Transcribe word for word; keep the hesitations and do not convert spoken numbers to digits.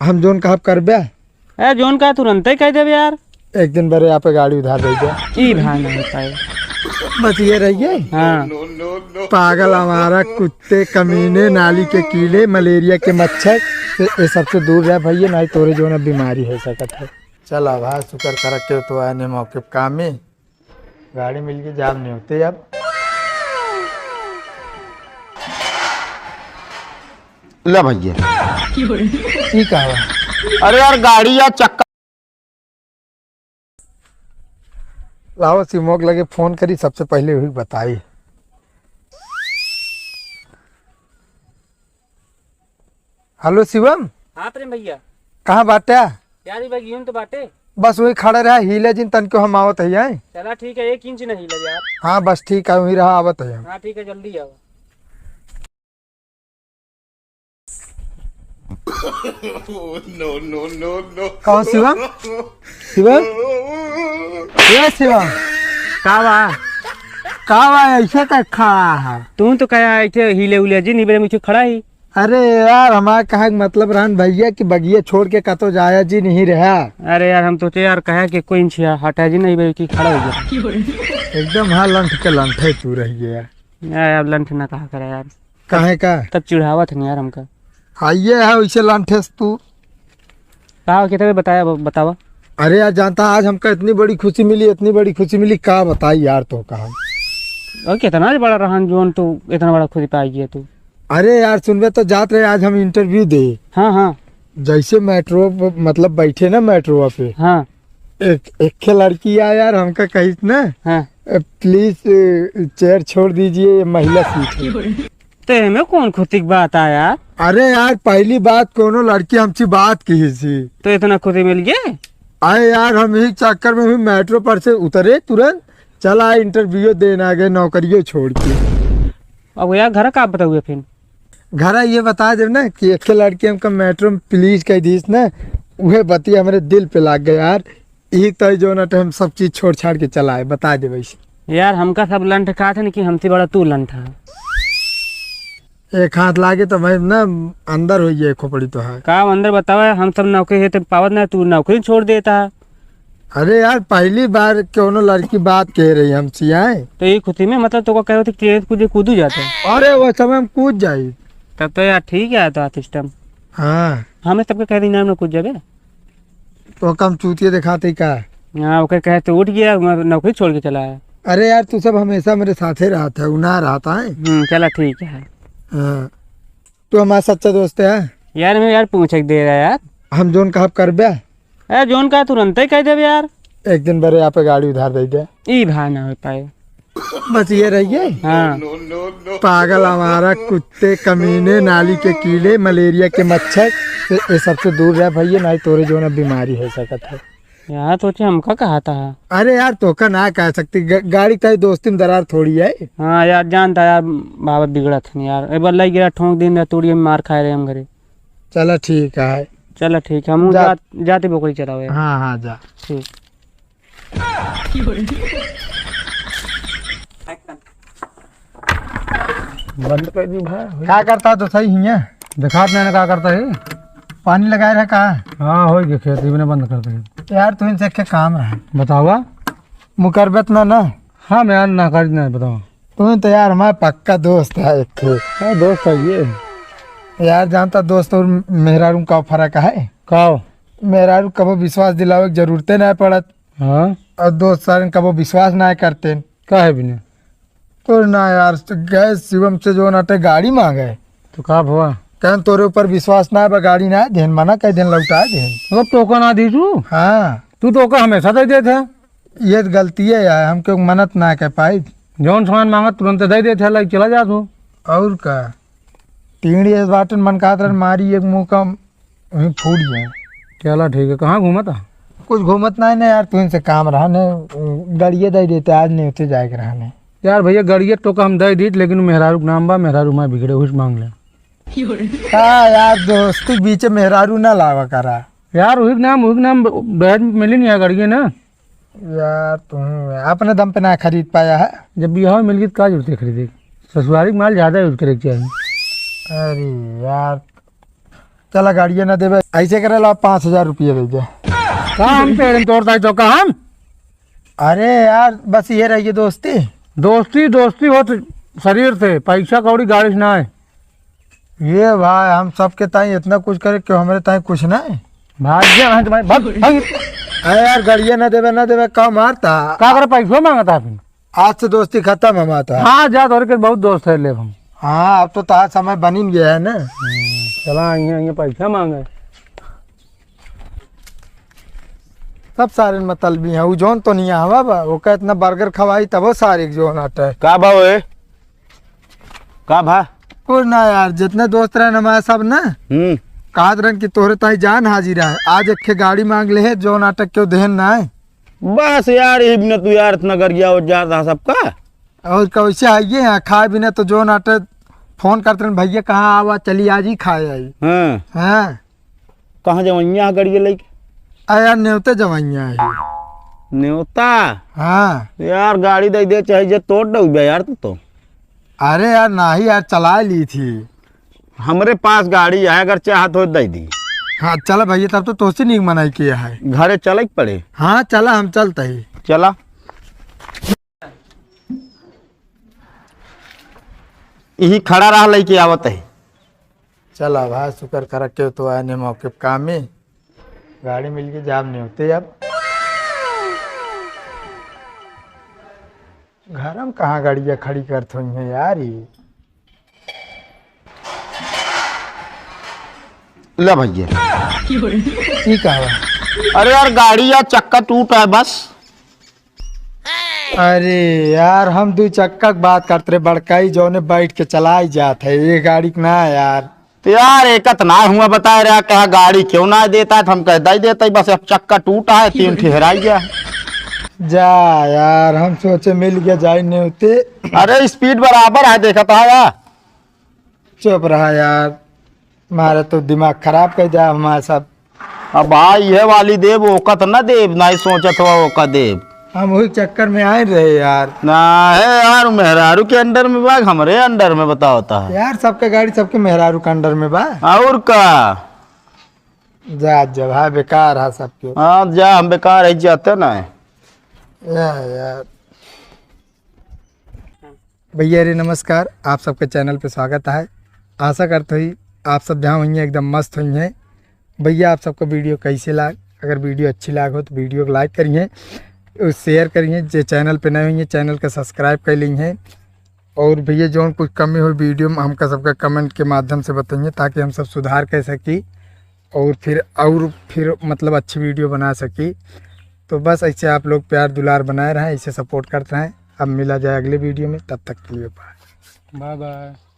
हम जौन कहब करबे? ए, जौन कहा तुरंते कह देबे यार। एक दिन बरे आप गाड़ी उधार दे दे। ई भाई नहीं पाए। बस ये रहिए। हाँ। पागल हमारा, कुत्ते, कमीने, नाली के कीड़े, मलेरिया के मच्छर, से, ये सबसे दूर रह भैया, नहीं तोरे जौन अब बीमारी हो सकत है। चला भाई, शुक्र कर के तो आए ने मौके पे काम में। गाड़ी मिल के जाम नहीं होते अब। ले भैया। ई का बा? अरे यार, गाड़ी या चक्का। लाओ, शिवमोग लगे फोन करी, सबसे पहले वही बताई। हेलो शिवम। हाँ प्रेम भैया। कहाँ बाटे? यार, ई बगियन तो बाटे। बस वही खड़ा रहा, हिले जिन, तनिको हम आवत है, हैं? चला ठीक है, एक इंच नहीं हिला यार। हाँ बस ठीक है, वही रहा, आवत है हम। हाँ ठीक है, जल्दी आओ। No no no no. कहो शिवम, शिवम, ए शिवम, का बा? का बा, ऐसे का खड़ा है? तू तो कहा ऐसे हिले उले जिन, इबरे मुझे खड़ा ही। अरे यार, हमार कहे के मतलब रहन भैया कि बगिया छोड़ के कतो जाया जिन, यहीं रहा। अरे यार, हम सोचे यार, कहे कि कोई इंच हटा जिन, नहीं बल्कि खड़ा हो गया। एकदम हाँ, लंठ के लंठ है तू रह गया। यार, यार, लंठ ना कहा करा यार। काहे का? तब चिढ़ावत है यार हमका। हाँ, ये है, वैसे लंठ है तू। का हो, कितना बताया, ब-, बतावा। अरे यार, जानता, आज हमका इतनी बड़ी खुशी मिली, इतनी बड़ी खुशी मिली, का बताई यार तो का। और कितना बड़ा रहन जोन तू इतना बड़ा खुशी पाई गया तू। अरे यार, सुनबे तो जात रहे, आज हम इंटरव्यू दे। हाँ, हाँ। जैसे मेट्रो प-, मतलब बैठे ना मेट्रो पे। हाँ। एक, एक लड़की आ यार, हमका कहिस ना, हाँ। "ए, प्लीज, ए, चेयर छोड़ दीजिए, ये महिला सीट है।" तो एमे कौन खुशी की बात आ यार? अरे यार, पहली बात कोनो लड़की हमसे बात किहिस। तो इतना खुशी मिल गया? अरे यार, हम यही चक्कर में भी मेट्रो पर से उतरे तुरंत, चला इंटरव्यू देना गए नौकरियों छोड़ के। अब यार, घर का बताऊँ फिर? घर ये बता देब ना कि एक लड़की हमका मेट्रो में प्लीज कह दीस ना, उहे बतिया हमरे दिल पे लाग गए यार। यही तो है जो ना टाइम सब चीज छोड़ छाड़ के चला है, बता दे वैसे। यार, हमका सब लंठ कहा थे ना कि हमसे बड़ा तू लंठ है। एक हाथ लागे तो भाई ना अंदर हो गया खोपड़ी तो है। का अंदर बतावा, हम सब नौकरी है तो पावत ना, तू नौकरी छोड़ देता है। अरे यार, पहली बार कोनो लड़की बात कह रही हमसे आए। तो ये खुशी में मतलब तो कह रहे थे कि कुछ कूदू जाते हैं। अरे वो समय हम कूद जाई। तब तो यार ठीक है तो सिस्टम। हाँ। हमें सबके कह रही नाम ना कूद जाबे। तो कम चूतिया दिखाते का? हाँ, ओकर कहे तो उठ गया, मैं नौकरी छोड़ के चला है। अरे यार, तू सब हमेशा मेरे साथे रहता है, उ ना रहता है। हम्म, चला ठीक है। हाँ, तू हमारा सच्चा दोस्त है। यार, मैं यार पूछे के दे रहा यार। हम जोन कहब करबे? ए, जोन का तुरंते कह देबे यार। एक दिन बरे आप गाड़ी उधार दे दे। ई भाई ना हो पाए। बस ये रहिए। हाँ। पागल हमारा, कुत्ते, कमीने, नाली के कीड़े, मलेरिया के मच्छर, ये, ये सबसे दूर रह भैया, नहीं तोरे जो ना बीमारी हो सकत है। यार, तो चे हमका कहा था। अरे यार, तोका ना कह सकती, ग-, गाड़ी का दोस्ती में दरार थोड़ी है। हाँ यार, जानता यार, बाबा बिगड़त है यार, एक बार लग गया ठोंक दिन, तोड़िए मार खाए रहे हम घरे। चला ठीक है। चला ठीक है, हम जा। जा, जाते बकरी चरावे। हाँ, हाँ, जा। ठीक। बंद कर दी भाई। का करता तो सही हिया? दिखात नहीं ना का करता है। पानी लगाए रहा का? हाँ, हो गया खेत, इबने बंद कर दे। यार, तू इनसे क्या काम रहा? बतावा। मुकरबत ना ना। हाँ, मैं यार ना कर ना बतावा। तू तो यार हमारा पक्का दोस्त है एक ठे। हाँ, दोस्त है ये। यार, जानता दोस्त और मेहरारू का फर्क है? का हो? मेहरारू कबो विश्वास दिलावे की जरूरते ना पड़त। हाँ। और दोस्त सारन कबो विश्वास ना करते। का है बिना? तो ना यार, गए शिवम से जो नाटे गाड़ी मांगे। तो का भवा? कहन तोरे ऊपर विश्वास ना बा, गाड़ी ना देन, मना कह देन, लौटा देन। मतलब तोका ना दी तू? हाँ। तू तोका हमेशा दे देत है। ये तो गलती है यार, हम क्यों मन्नत ना कह पाई। जौन सामान मांगत तुरंत दे देत है, लाइक चला जात हो। और का? टीढ़ी इस बाटन मन कहत रहन मारी एक मुंह का वहीं फूट जाए। चला ठीक है, कहाँ घूमत आ? कुछ घूमत नहीं ना यार, तुम से काम रहा ने, गड़िए दे देते, आज नहीं होते जाए के रहा ने। यार भैया, गड़िए तो का हम दे दीत, लेकिन मेहरारू के नाम बा, मेहरारू मैं बिगड़े, उस मांग ले। का यार, दोस्ती बीच मेहरारू ना लावा करा। यार, वही के नाम, वही के नाम बैठ मिली नहीं है गड़िए ना। यार, तुम अपने दम पे ना खरीद पाया है। जब बिहाव मिल गई तो का जरूरत है खरीदे के? ससुरारी के माल ज्यादा यूज करे के चाहिए। अरे यार, चला, गाड़िया ना देबे, ऐसे करे ला, पाँच हजार रुपया दे दे। का हम पेड़ में तोड़ता है तो का हम? अरे यार, बस ये रही दोस्ती। दोस्ती, दोस्ती हो तो शरीर से, पैसा कौड़ी गाड़ी से ना है। ये भाई, हम सबके ताई इतना कुछ करे, क्यों हमरे ताई कुछ ना है? भाग जा, भाग, भाग, भाग, भाग। अरे यार, गाड़िया ना देबे, ना देबे, का मारता? का करे, पैसो मांगता फिर? आज से दोस्ती खत्म है माता। हाँ, जा, तोरे के बहुत दोस्त है ले हम। हाँ, अब तो तार समय बनिन गया है ना। चला, आइए, आइए, पैसा मांगे। सब सारे मतलबी हैं, उ जौन तो नहीं आवा बा, ओका इतना बर्गर खवाई तबो सारे के जौन आटा है। का भाव है? का भा? कुछ ना यार, जितने दोस्त रहे हमारे सब ना, हम्म। कहत रहन कि तोहरे ताई जान हाजिर है। आज एक ठे गाड़ी मांग ले है, जौन आटा क्यों देहन ना है। बस यार, यही बिना तू यार इतना गरिया हो जाता सबका। और कैसे आइए यहाँ खाए बिना तो जौन आटा फोन करते रहन, "भैया कहाँ आवा, चली आज ही खाए आई।" हाँ। हाँ। कहाँ जवैया है गाड़ी लेके? आ यार, नेवते जवैया है। नेवता? हाँ। यार, गाड़ी दे दे, चाहे जे तोड़ डूबे यार तू तो। अरे यार, नाही यार, चला ली थी। हमरे पास गाड़ी है, अगर चाहत हो दे दी। हाँ, चला भैया, तब तो तोसे नहीं मनाई किया है। घरे चले के पड़े? हाँ, चला, हम चलते ही। चला। यही खड़ा रहा, लेके आवत है। चला भाई, शुक्र करा के तो आने मौके पे काम में गाड़ी मिल के जाब नेवते अब। घर में कहाँ गाड़िया खड़ी करत होई है यार ये? ले भैया। ई का बा? अरे यार, गाड़ी या चक्का टूट है बस। अरे यार, हम दू चक्का के बात करते रहे, बड़काई जौने बैठ के चलाई जात है, ये गाड़ी के ना यार। तो यार, एक तो ना हुआ बताए रहा, कहा गाड़ी क्यों ना देता है, तो हम कह दे देते, बस अब चक्का टूटा है, तीन ठहराई गया। जा यार, हम सोचे मिल गया जाए नेवते। अरे, स्पीड बराबर है, देखा था यार। चुप रहा यार, मारे तो दिमाग खराब कर दिया हमारा सब। अब भाई, ये वाली देब, ओका तो ना देब, ना ही सोचत हुआ ओका देब। हम वही चक्कर में आए रहे यार। ना है यार, मेहरारू के अंडर में बा, हमरे अंडर में बताओ ता। यार, सबके गाड़ी सबके मेहरारू के अंडर में बा। और का? जा, जा भाई, बेकार है सबके। हाँ, जा, हम बेकार है, जाते ना है। या यार। भैया रे नमस्कार, आप सबके चैनल पे स्वागत है। आशा करत हई आप सब जहाँ होइहें एकदम मस्त होइहें। भैया आप सबको वीडियो कैसे लाग, अगर वीडियो अच्छी लाग हो तो वीडियो को लाइक करिहें, शेयर करिहें। जे चैनल पे नए होइहें चैनल का सब्सक्राइब कर लीहें। और भैया जौन कुछ कमी हो वीडियो में हमका सबका कमेंट के माध्यम से बताइए ताकि हम सब सुधार कर सकी और फिर, और फिर मतलब अच्छी वीडियो बना सकी। तो बस ऐसे आप लोग प्यार दुलार बनाए रहें, ऐसे सपोर्ट करते रहें। अब मिला जाए अगले वीडियो में, तब तक के लिए बाय। Bye bye.